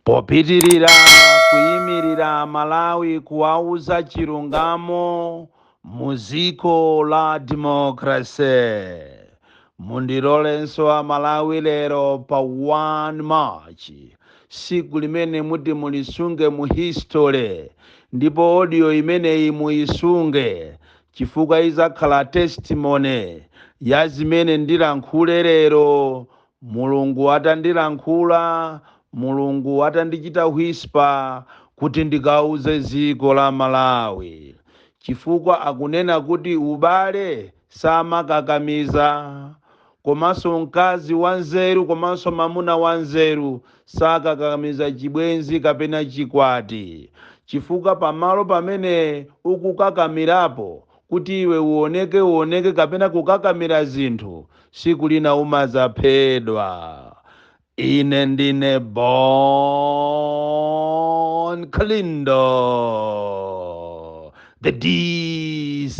Popitirira kuyimirira Malawi, kuwauza chilungamo mu dziko la democracy, mundilolenso Amalawi, lero pa 1 March, siku limene muti mulisunge mu history, ndipo audio imeneyi muyisunge chifukwa izakhala testimony ya zimene ndilankhule lero. Mulungu atandilankhula, Mulungu atandichita whisper kuti ndikauze dziko la Malawi, chifukwa akunena kuti ubale samakakamiza, komanso mkazi wanzeru komanso mamuna wanzeru sakakamiza chibwenzi kapena chikwati, chifukwa pamalo pamene ukukakamirapo kuti iwe uoneke uoneke kapena kukakamira zinthu, siku lina umazaphedwa. Ine ndine Bon Kalindo, the DC,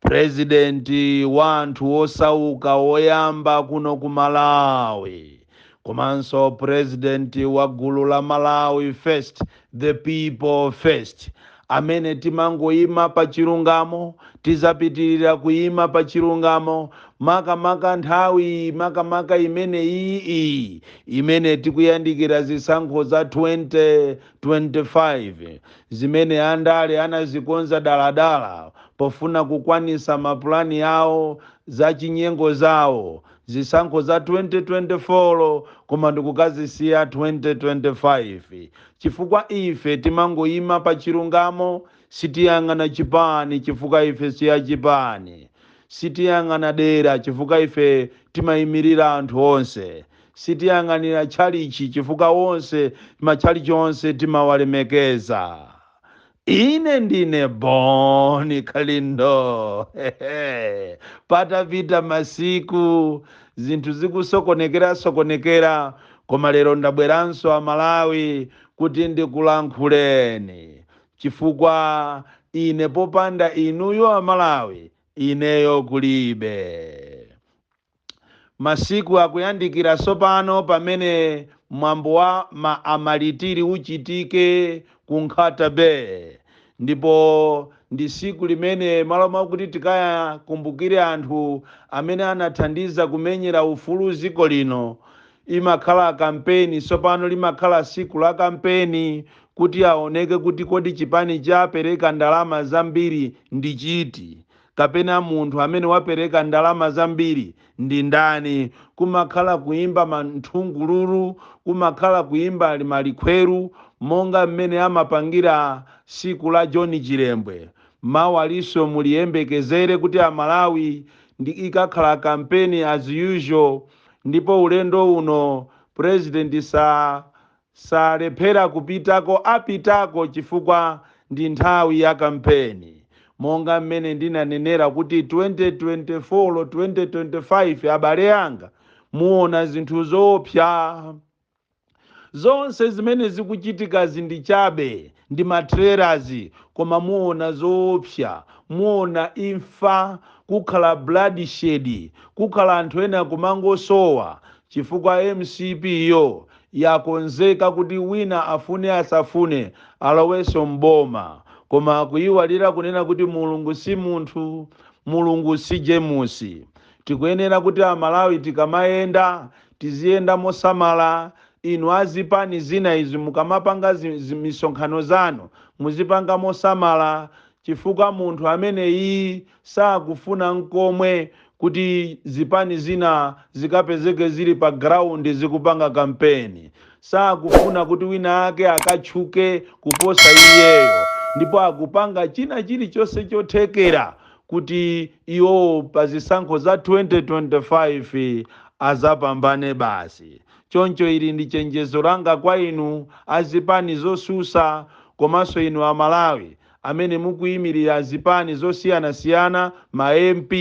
president wa anthu osauka woyamba kuno ku Malawi, komanso president wa gulu la Malawi First, the people first, amene timangoyima pa chilungamo, tizapitirira kuyima pa chilungamo, makamaka nthawi makamaka imene iyi imene tikuyandikira zisankho za 2025, zimene andale anazikonza daladala pofuna kukwanisa mapulani awo za chinyengo zawo. Zisankho za 2024 koma ndikukazisiya 2025, chifukwa ife timangoyima pa chilungamo. Sitiyang'ana chipani chifukwa ife siya chipani, sitiyang'ana dera chifukwa ife timayimirira anthu onse, sitiyang'anira tchalichi chifukwa onse matchalichi onse timawalemekeza. Ine ndine Boni Kalindo. Patapita masiku zinthu zikusokonekera sokonekera, koma lero ndabweranso Amalawi kuti ndikulankhuleni, chifukwa ine popanda inuyo Amalawi, ineyo kulibe. Masiku akuyandikira sopano pamene mwambo wa maamalitiri uchitike ku Nkhata Bay, ndipo ndi siku limene malo mwakuti tikayakumbukire anthu amene anathandiza kumenyera ufulu dziko lino, imakhala kampeni. Sopano limakhala siku la kampeni kuti aoneke kuti kodi chipani chapereka ndalama zambiri ndi chiti, kapena munthu amene wapereka ndalama zambiri ndi ndani. Kumakhala kuimba manthungululu, kumakhala kuimba malikhweru, monga mmene amapangira siku la John Chilembwe. Mawalinso muliyembekezere kuti Amalawi ndi ikakhala kampeni as usual, ndipo ulendo uno president salephera kupitako, apitako chifukwa ndi nthawi ya kampeni. Monga mmene ndinanenera kuti 2024 2025, abale anga, muona zinthu zoopsa. Zonse zimene zikuchitikazi ndi chabe, ndi matrailers, koma muona zoopsa, muona imfa, kukhala bloodshed, kukhala anthu ena kumangosowa, chifukwa MCP yo yakonzeka kuti wina afune asafune alowenso mboma. Koma akuyiwalira kunena kuti Mulungu si munthu, Mulungu si Jemusi. Tikuyenera kuti Amalawi tikamayenda tiziyenda mosamala. Inu azipani zina izi, mukamapanga misonkhano zanu muzipanga mosamala, chifukwa munthu ameneyi sakufuna nkomwe kuti zipani zina zikapezeke zili pa ground zikupanga kampeni. Sakufuna kuti wina ake akatchuke kuposa iyeyo, ndipo akupanga china chilichonse chothekera kuti iwo pa zisankho za 2025 azapambane basi. Choncho ili ndi chenjezo langa kwa inu azipani zosusa, komanso inu Amalawi amene mukuyimirira zipani zosiyanasiyana, ma MP,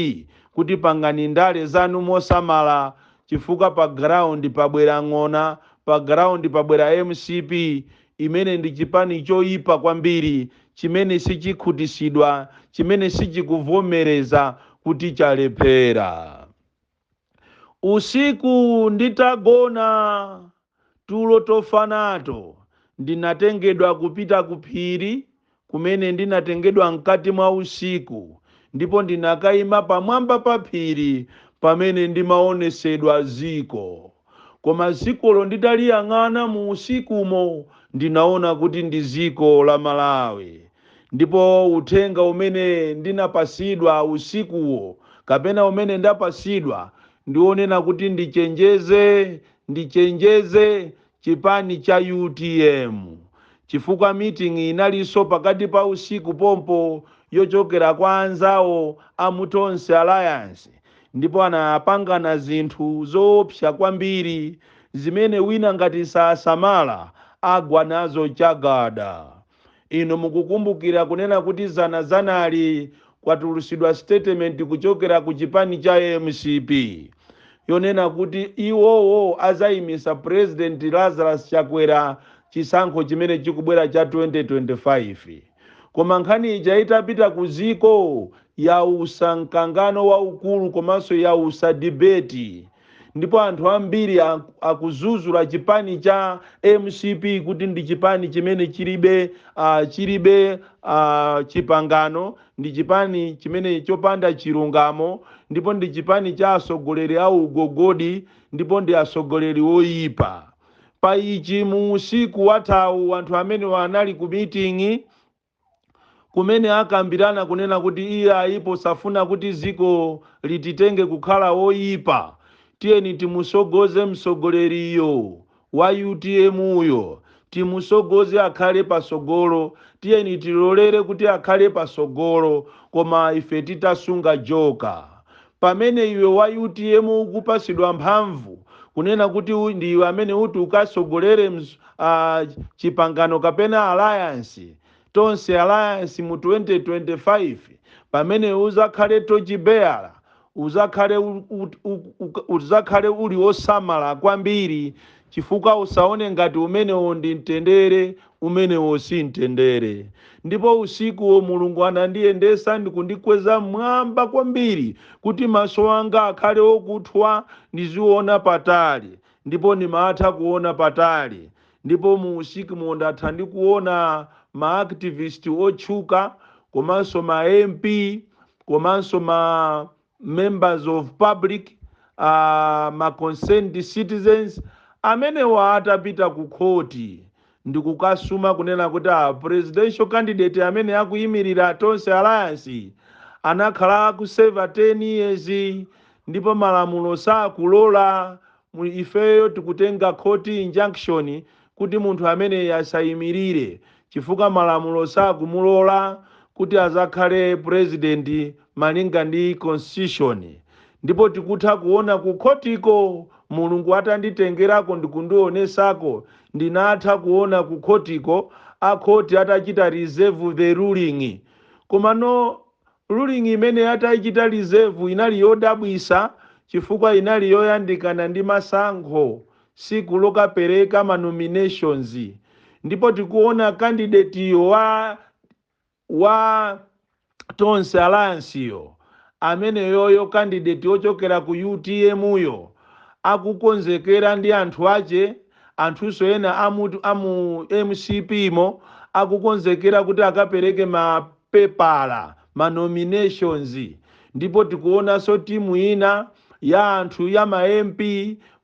kuti pangani ndale zanu mosamala, chifukwa pa ground pabwera ng'ona, pa ground pabwera MCP, imene ndi chipani choyipa kwambiri, chimene sichikhutisidwa, chimene sichikuvomereza kuti chalephera. Usiku nditagona Tulo tofa nato, ndinatengedwa kupita ku phiri kumene ndinatengedwa mkati mwa usiku, ndipo ndinakayima pamwamba pa phiri pamene ndimaonesedwa ziko. Koma zikolo nditaliyang'ana mu usikumo, ndinaona kuti ndi ziko la Malawi. Ndipo uthenga umene ndinapasidwa usikuwo, kapena umene ndapasidwa, ndionena kuti ndichenjeze, ndichenjeze chipani cha UTM, chifukwa meeting inalinso pakati pa usiku pompo yochokera kwa anzawo a mu Tonse Alliance, ndipo anapangana zinthu zoopsa kwambiri zimene wina ngati sasamala agwa nazo chagada. Inu mukukumbukira kunena kuti zanazanali kwatulusidwa statement kuchokera ku chipani cha MCP yonena kuti iwowo azayimisa President Lazarus Chakwera chisankho chimene chikubwera cha 2025. Koma nkhani ija itapita ku ziko, yausa mkangano waukulu komanso yausa debate, ndipo anthu ambiri akuzuzula chipani cha MCP kuti ndi chipani chimene chilibe chipangano, ndi chipani chimene chopanda chilungamo, ndipo ndi chipani cha atsogoleri a ugogodi, ndipo ndi atsogoleri oyipa. Pa ichi, mu usiku wathawu anthu amene anali ku meeting kumene akambirana kunena kuti iye ayipo safuna kuti ziko lititenge kukhala woyipa, tiyeni timusogoze msogoleriyo wa UTM uyo, timusogoze akhale pasogolo, tiyeni tilolere kuti akhale pasogolo, koma ife titasunga joker. Pamene iwe wa UTM ukupasidwa mphamvu kunena kuti ndiwe amene uti ukasogolere chipangano kapena alliance, Tonse Alliance, mu 2025, pamene uzakhale torchbearer, uzakhale uli osamala kwambiri, chifukwa usaone ngati umenewo ndi mtendere, umenewo si mtendere. Ndipo usikuwo Mulungu anandiyendesa ndikundikweza mmwamba kwambiri kuti maso anga akhale okuthwa, ndiziona patali, ndipo ndimatha kuona patali. Ndipo mu usiku ndatha ndikuona ma activist otchuka komanso ma MP komanso ma members of public, ma concerned citizens amenewa atapita ku khoti ndikukasuma kunena kuti a presidential candidate amene akuyimirira Tonse Alliance anakhala akuseva 10 years ndipo malamulo sakulola. Ifeyo tikutenga court injunction kuti munthu amene asayimirire, chifukwa malamulo sakumulola kuti azakhale president malinga ndi constitution. Ndipo tikutha kuona ku khotiko, Mulungu atanditengerako ndikundionesako, ndinatha kuona ku khotiko akhoti atachita reserve the ruling. Komano ruling imene atayichita reserve inali yodabwisa, chifukwa inali yoyandikana ndi masankho, siku lokapereka ma nominations, ndipo tikuona candidate wa Tonse Alliance yo, amene yoyo candidate yochokera ku UTM yo, akukonzekera ndi anthu ache, anthunso ena amu MCP mo akukonzekera kuti akapereke mapepala ma nominations. Ndipo tikuonanso timu ina ya anthu ya ma MP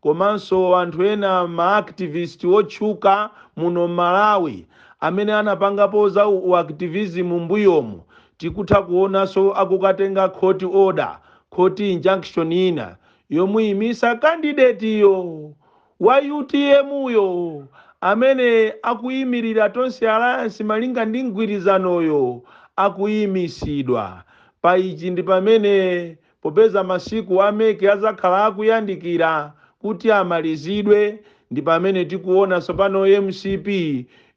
komanso anthu ena ma activist otchuka muno Malawi amene anapangapo za uactivism mbuyomu, tikutha kuonanso akukatenga court order, court injunction ina yomuyimisa candidate yo wa UTM yo amene akuyimirira Tonse Alliance malinga ndi mgwirizanoyo akuyimisidwa. Pa ichi ndi pamene, popeza masiku a MEC azakhala akuyandikira kuti amalizidwe, ndi pamene tikuona tsopano MCP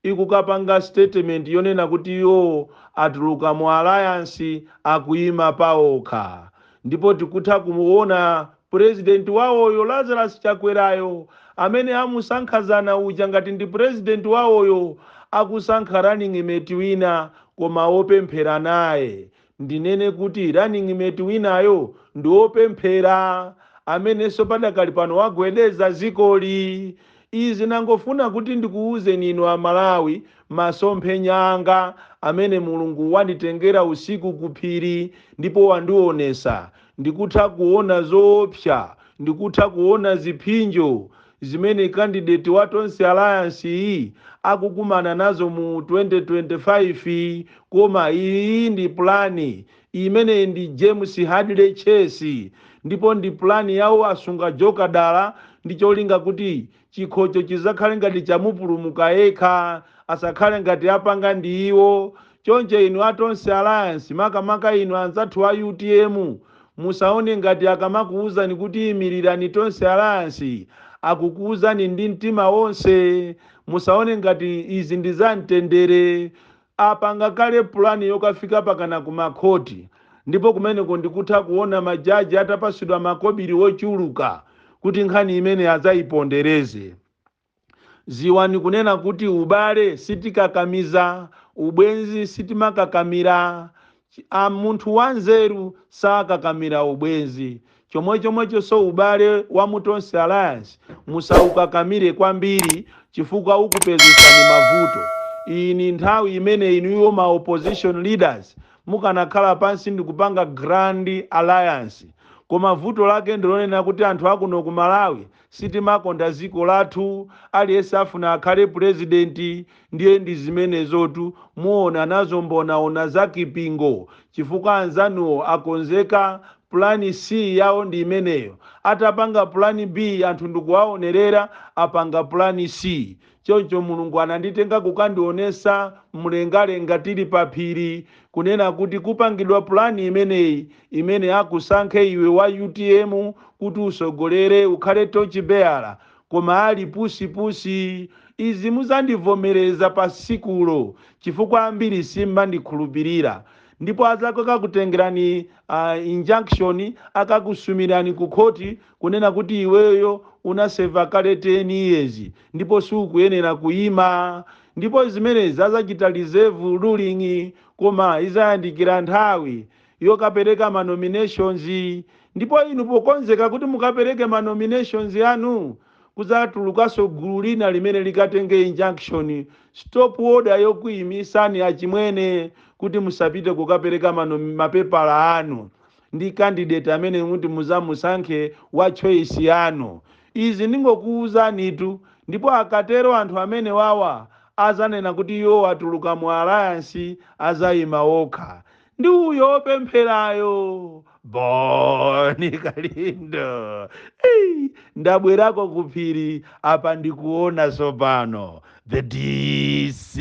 ikukapanga statement yonena kuti iwo atuluka mu alliance, akuyima paokha. Ndipo tikutha kumuona president wawoyo Lazarus Chakwerayo amene amusankhazana uja ngati ndi president wawoyo akusankha running mate wina, koma wopemphera naye. Ndinene kuti running mate winayo ndi wopemphera amenenso padakali pano wagwedeza zikoli. Izi nangofuna kuti ndikuwuzeni inu Amalawi masomphenya anga amene Mulungu wanditengera usiku ku phiri ndipo wandionesa. Ndikutha kuona zoopsa, ndikutha kuona ziphinjo zimene candidate wa Tonse Alliance iyi akukumana nazo mu 2025. Koma iyi ndi plan imene ndi James Hadley Chase, ndipo ndi plan yawo. Asunga joka dala ndi cholinga kuti chikhocho chizakhale ngati chamupulumuka yekha, asakhale ngati apanga ndi iwo. Choncho inu a Tonse Alliance, makamaka inu anzathu a UTM, musaone ngati akamakuwuzani kuti imirirani Tonse Alliance akukuwuzani ndi mtima wonse. Musaone ngati izi ndi za mtendere. Apanga kale plan yokafika pakana kumakhoti, ndipo kumeneko ndikutha kuona majaji atapasidwa makobiri wochuluka kuti nkhani imene adzayipondereze. Ziwani kunena kuti ubale sitikakamiza, ubwenzi sitimakakamira. A munthu wanzeru sakakamira ubwenzi. Chomwechomwecho so ubale wa mu Tonse Alliance musaukakamire kwambiri, chifukwa ukupezesani mavuto. Iyi ni nthawi imene inuyo ma opposition leaders mukanakhala pansi ndikupanga grand alliance, koma vuto lake ndilonena kuti anthu akuno ku Malawi sitimakonda dziko lathu. Aliyense afuna akhale purezidenti. Ndiye ndi zimenezotu, muona nazo mbonaona za kipingo, chifukwa anzanuwo akonzeka. Plan C yawo ndi imeneyo. Atapanga plan B anthu ndikuwaonerera, apanga plan C. Choncho Mulungu ananditenga kukandionesa mlengalenga tili pa phiri kunena kuti kupangidwa plan imeneyi imene akusankhe iwe wa UTM kuti usogolere, ukhale torch bearer, koma ali pusipusi. Izi muzandivomereza pa sikulo, chifukwa ambiri simmandikhulupirira. Ndipo azakakutengerani injunction, akakusumirani ku khoti kunena kuti iweyo unaseva kale 10 years ndipo sukuyenera kuyima. Ndipo zimenezi azachita reserve ruling, koma izayandikira nthawi yokapereka ma nominations, ndipo inu pokonzeka kuti mukapereke ma nominations anu, kuzatulukanso gulu lina limene likatenge injunction, stop order yokuyimisani achimwene kuti musapite kukapereka mapepala anu ndi candidate amene muti muzamusankhe wa choice yanu. Izi ndingokuwuzanitu. Ndipo akatero anthu amene wawa azanena kuti iwo atuluka mu alliance, azayima okha. Ndi uyo opempherayo Boni Kalindo. Ei, ndabwerako kuphiri apa, ndikuona sopano the DC.